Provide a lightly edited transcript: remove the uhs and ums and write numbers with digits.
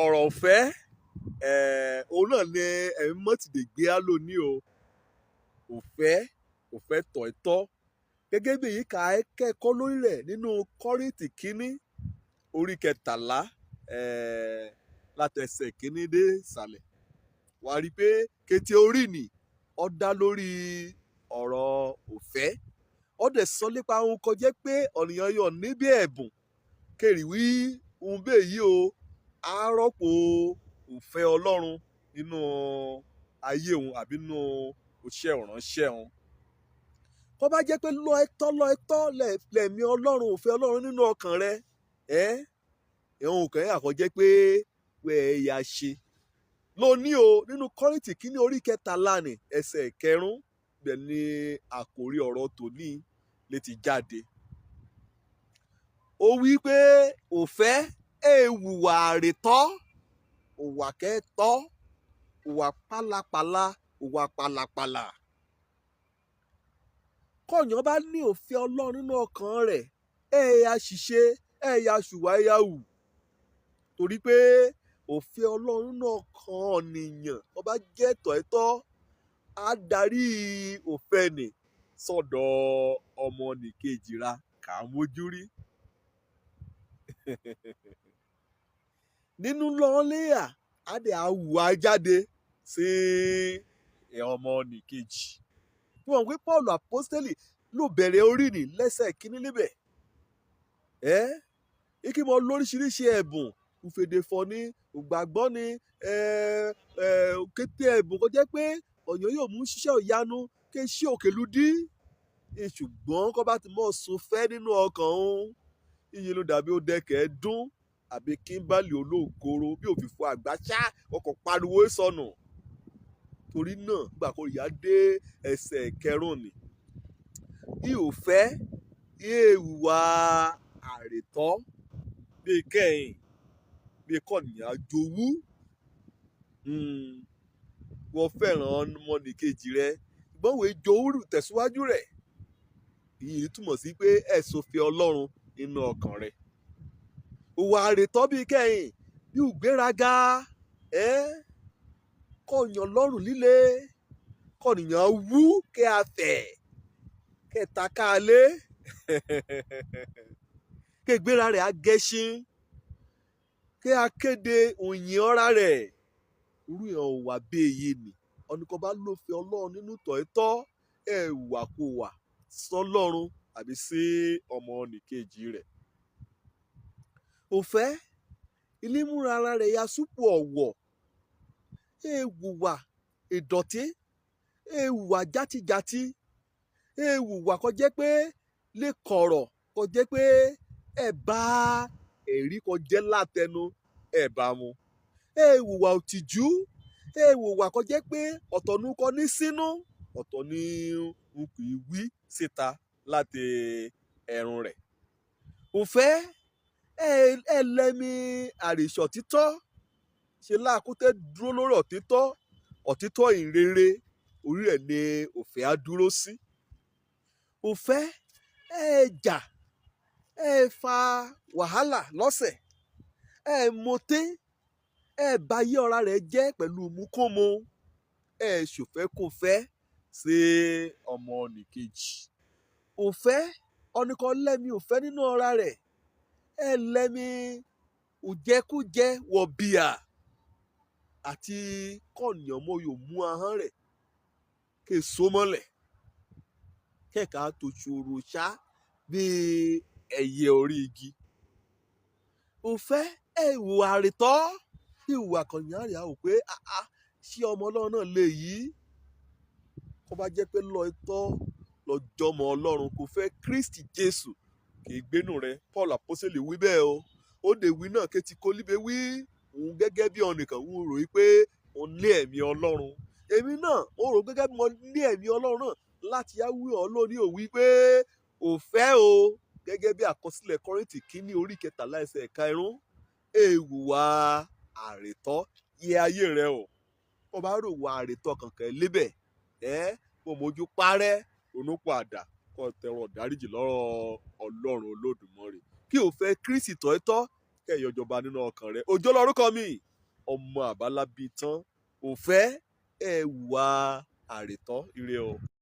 Ọ̀rọ̀ ọ̀fẹ́ òun náà ni ẹ̀mí mọ́ ti lè gbé á lónìí o. Òfẹ́ òfẹ́ tọ̀ẹ́tọ́ gẹ́gẹ́ bí èyí ká ẹ kẹ́kọ̀ọ́ lórí rẹ̀ nínú Kọ́ríńtì kínní orí 13 látẹsẹ̀ kínní dé ìsàlẹ̀. Wàá rí i pé kété orí nì ó dá lórí ọ̀rọ̀ òfẹ́. Ó dẹ̀ sọ nípa ohun kan jẹ́ pé ọ̀nìyàn yọ̀ níbi ẹ̀bùn kérì wí ohun bẹ́ẹ̀ yìí o, á rọ́pò òfẹ́ Ọlọ́run nínú ayé òun àbí nínú iṣẹ́ ìránṣẹ́ òun. Kó bá jẹ́ pé lọ́ẹ̀tọ́ lọ́ẹ̀tọ́ lẹ̀mí Ọlọ́run, òfẹ́ Ọlọ́run nínú ọkàn rẹ, ẹ́ ohun kan yà kó jẹ́ pé wẹ́ẹ̀ yà ṣe. Lónìí o, nínú Kọ́ríńtì kínní orí 13 ní ẹsẹ̀ 5 bẹ̀ ni àkòrí ọ̀rọ̀ tòní lè ti jáde. Ó wí pé òfẹ́ èèwùwà àrètọ́, òwà kẹ́tọ́, òwà pálapàla, òwà pàlàpàlà. Kọ̀yàn bá ní òfẹ́ Ọlọ́run nínú ọkàn rẹ̀, ẹ̀ yà ṣìṣe, ẹ̀ yà ṣùwà, ẹ̀ yà hù. Torí pé òfẹ́ Ọlọ́run nínú ọkàn ọ̀nìyàn tó bá jẹ́ tọ̀ẹ́tọ́, á darí òfẹ́ nì sọ́dọ̀ ọmọnìkejì ra kà á mójú rí. Nínú lọ́ọ́lẹ́yà, á dẹ̀ á wù á jáde sí ọmọnìkejì. Wọ́n pé Paul Apostoli ló bẹ̀rẹ̀ orí nì lẹ́sẹ̀ kínní níbẹ̀. Ẹ́ kí mo lóríṣiríṣi ẹ̀bùn, ìfèdèfọ̀ ni, ìgbàgbọ́ ni, kété ẹ̀bùn kó jẹ́ pé ọ̀yàn yóò mú ṣiṣẹ́ ìyanu kí ṣí òkèlú dí. Ṣùgbọ́n kó bá ti mọ̀ sùn fẹ́ nínú ọkàn òun, iye ló dàbí ó dẹkẹ̀ dún àbí kíńbálì olóògoro bí òfìfo àgbáṣá ọkọ̀ pariwo sọnù. Torí náà nígbà kó ìyá dé ẹsẹ̀ 5 ni. Ihò fẹ́, èèwà àrètọ́ bí kẹ́yìn bí kọ̀nìyàn jowú. Wọ́n fẹ́ràn ọmọnìkejì rẹ, ṣùgbọ́n wèé jowú tẹ̀síwájú rẹ̀. Èyí túmọ̀ sí pé ẹ̀sùn fi Ọlọ́run nínú ọkàn rẹ. Òwà àrètọ́ bí kẹ́yìn bí ìgbéraga, kọ̀yàn lọ́rùn líle, kọ̀nìyàn wú kẹ́ a fẹ̀, kẹ́ ta ká a lé. Kẹ́ ìgbéra rẹ̀ á gẹṣin, kẹ́ a kéde òyìn ọ̀rá rẹ̀. Irú ìhàn òwà bí èyí nì. Ọ̀nìkan bá lófin Ọlọ́run nínú tọ̀ẹ́tọ́, ẹ̀ wà kó wà sọ́lọ́run àbí sí ọmọnìkejì rẹ̀. Òfẹ́ ilé múra ara rẹ̀ ya súpò ọ̀wọ̀, èèwùwà ìdọ̀tí, èèwùwà játíjatí, èèwùwà kó jẹ́ pé lè kọ̀rọ̀ kó jẹ́ pé ẹ̀ bá ẹ̀rí kó jẹ́ látẹnu ẹ̀ bá mu. Èèwùwà òtìjú, èèwùwà kó jẹ́ pé ọ̀tọ̀ nu kọ ní sínú, ọ̀tọ̀ ni n kì í wí síta láti ẹ̀rùn rẹ̀. Òfẹ́ ẹ lẹ́mi àrìṣọ̀ títọ́ ṣe láàkútẹ́ dúró lórí ọ̀títọ́, ọ̀títọ́ ìrere orí rẹ̀ ni òfẹ́ á dúró sí. Òfẹ́ ẹ jà, ẹ fa wàhálà lọ́sẹ̀, ẹ mọtí, ẹ bayé ọ̀ra rẹ̀ jẹ́ pẹ̀lú mukómo, ẹ ṣòfẹ́kófẹ́ sí ọmọnìkejì. Òfẹ́ ọ̀nìkan lẹ́mi òfẹ́ nínú ọ̀ra rẹ̀, ẹ lẹ́mi òjẹkújẹ wọ̀bìà àti kọ̀nìyàn mọ́ yóò mú ahọ́n rẹ̀ kí so mọ́lẹ̀ kẹ́ka tó ṣòro ṣá bí ẹyẹ orí igi. Òfẹ́ ẹ ìwà àrètọ́, ìwà kọ̀nìyàn rẹ̀ á wò pé àá ṣé ọmọ Ọlọ́run náà lè yí. Kó bá jẹ́ pé lọ́ọ̀tọ́ lọ́jọ́mọ Ọlọ́run kò fẹ́ Kristi Jésù kì í gbénú rẹ̀. Paul Apostoli wí bẹ́ẹ̀ o. Ó dè wí náà kétí kólíbe wí òun gẹ́gẹ́ bí ọ̀nìkan òun rò wí pé òun ní ẹ̀mí Ọlọ́run. Èmi náà ó rò gẹ́gẹ́ bí mo ní ẹ̀mí Ọlọ́run náà láti yá wí ọ́ lónìí ò wí pé òfẹ́ o gẹ́gẹ́ bí àkọsílẹ̀ Kọ́ríńtì kínní orí 13 ẹsẹ̀ 5, èèwùwà àrètọ́ yẹ ayé rẹ o. Bó bá rò wà àrètọ́ kankan lébẹ̀, ẹ́ kó mójú parẹ́ ronúpìwàdà kó tẹrọ ìdáríjì lọ́rọ̀ Ọlọ́run Olódùmarè. Kí òfẹ́ Kristi tọ̀ẹ́tọ́ Kẹ́yọ̀jọba nínú ọkàn rẹ. Òjó lórúkọ mi, ọmọ àbálábí tán òfẹ́ ẹ wà àrètọ́. Ire o.